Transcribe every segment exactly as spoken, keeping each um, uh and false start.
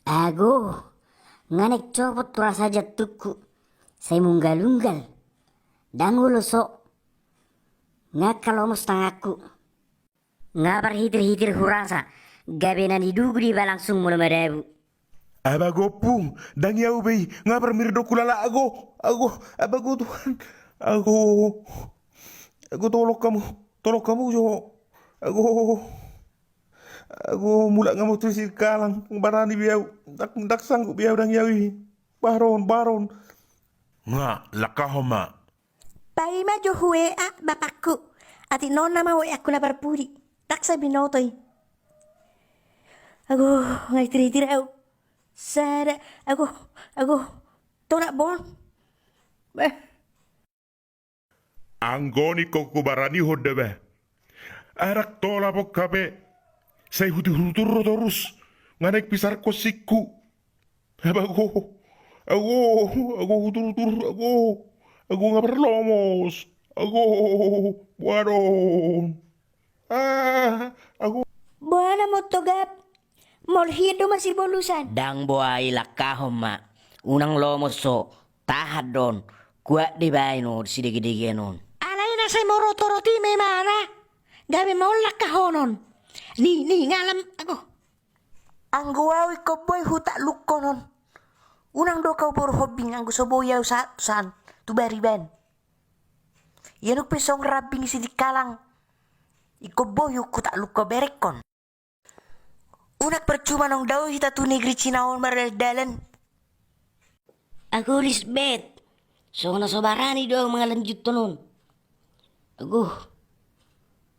Ago, nga naeng copot tu rasa jantungku. Sai munggal-unggal. Ndang olo so. Nga angka lomos tanganku. Nga parhitir-hitir hurasa, gabe na nidugu do iba langsung molo madabu. Abago ompung, ndang i au be i, nga parmirdokku lala ago, ago, abago Tuhan, ago, ago tolong hamu, tolong hamu jo, ago, ago mulak hamu tu Sidikalang, ndang barani be au, ndang, ndang sanggup be au, ndang i au i, baron, baron. Nga, langkahon ma. Paima jo hu-WA bapakku. Atik non nama WA-ku na parpudi. Ndang sai binoto i. Ago, nga itir-itir au. Sada, ago, ago. Tolak bon. Beh. Anggo ningkon hubaranihon da bah. Ndang tolap on hape. Sai hutur-hutur do torus. Nga naeng pisarhon singku. Abago, ago, ago hutur-hutur, ago, ago nga parlomos, ago, boanon. Ah, ago. Boa na molo togap, molo hian do masibolusan. Ndang boa i, langkahon ma. Unang lomos ho, tahan do on. Kuat do ibaen on, sidege-degean on. Alai na sai morot-orot i ma imana. Gabe maol langkahonon. Ni, ni, nga lam, ago. Anggo au ingkon boi hutaklukkonon. Unang do kau boru hombing anggo so boi au sahat tu san, tu bariban. Ia nunga pe songon rambing i Sidikalang. Ingkon boi hutaklukko berengkon. Unang percuma naung dao hita tu negeri Cina on mardalan-dalan. Ago Lisbet, songon na so barani do au mangalanjuthon on. Ago,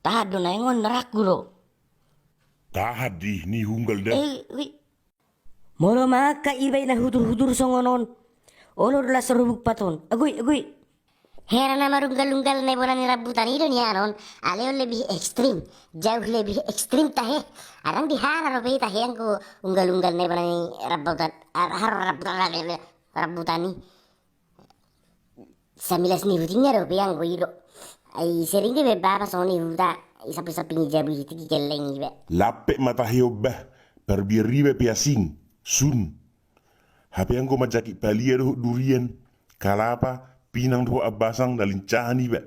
tahan do naeng on, na rangku do. Tahan di, ni unggal da. Eh, ui. Molo mangangka iba i na hutur-hutur songon on, olo do las robuk pat on. Ago i, ago i. Hera na marunggal-unggal na i bona ni rambutan i do nian on, alai on lebih ekstrim, jauh lebih ekstrim tahe. Adong di hana dope i tahe anggo unggal-unggal na i bona ni rambutan, ah, haro rambutan, rambutan i. Samilas ni hutingna dope anggo i do. Ai sering do iba bapa songon i huta, i samping-samping i jabu i tingki gelleng iba. Lampek ma tahe on bah, parbiar iba pe asing, sun. Hape anggo manjangkit palia dohot durian, kalapa, pinang dohot ambasang na lincahan iba.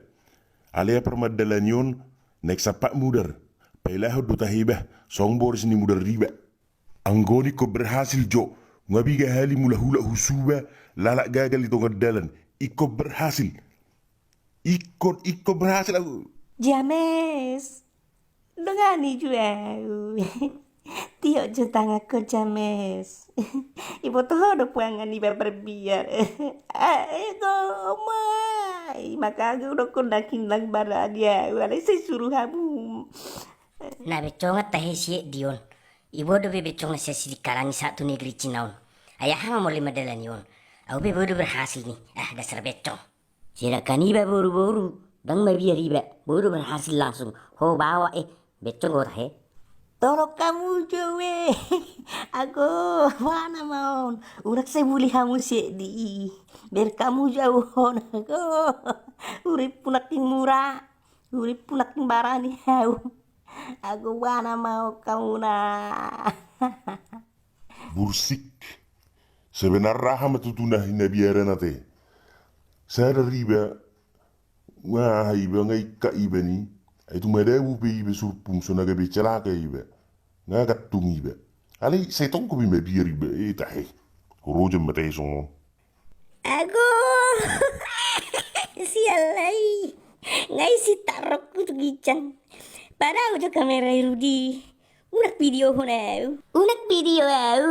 Alai ia parmandalani on naeng sampat mudar, pailahon do tahe bah, songon boris ni mudar iba. Anggo ningkon berhasil jo, nga piga hali mulak-ulak hu Suba, lalap gagal di tonga dalan, ingkon berhasil. Ingkon, ingkon berhasil au. James. Dongani jo au. Tiop jo tanganku James. Iboto ho do puangan iba parbiar. Ago ma. Maka ago dokkon nangkin ndang barani au. Alai sai suru hamu. Na bencong tahe si Edi on. Iboto be bencong na sian Sidikalang i sahat tu negeri Cina on. Ai aha ma molo i mandalani on. Au pe boi do berhasil ni. Ah, dasar bencong. Sedangkan iba boru-boru, ndang mabiar iba, boi do berhasil langsung. Ho bawa, eh, bencong ho tahe. Tolong hamu jo we. Ago, boha nama on. Unang sai buli hamu si Edi i. Bereng hamu jo au on, ago. Urippu nangkin mura. Urippu nangkin barani au. Ago, boha nama on hamu na. Bursik. Sebenarna aha ma tutu na hinabiaran ate? Sadar iba, nga aha iba, nga ingkak iba ni, ai tung madabu pe iba surpung so na gabe celaka iba. Nga gantung iba. Alai sai tonggo pe mabiar iba, eh, tahe. Hurojan ma tahe songon. Ago. Sialai. Nga i sintak rohangku tu ginjang. Padao jo kamera i Rudi. Unang videohon au. Unang video au.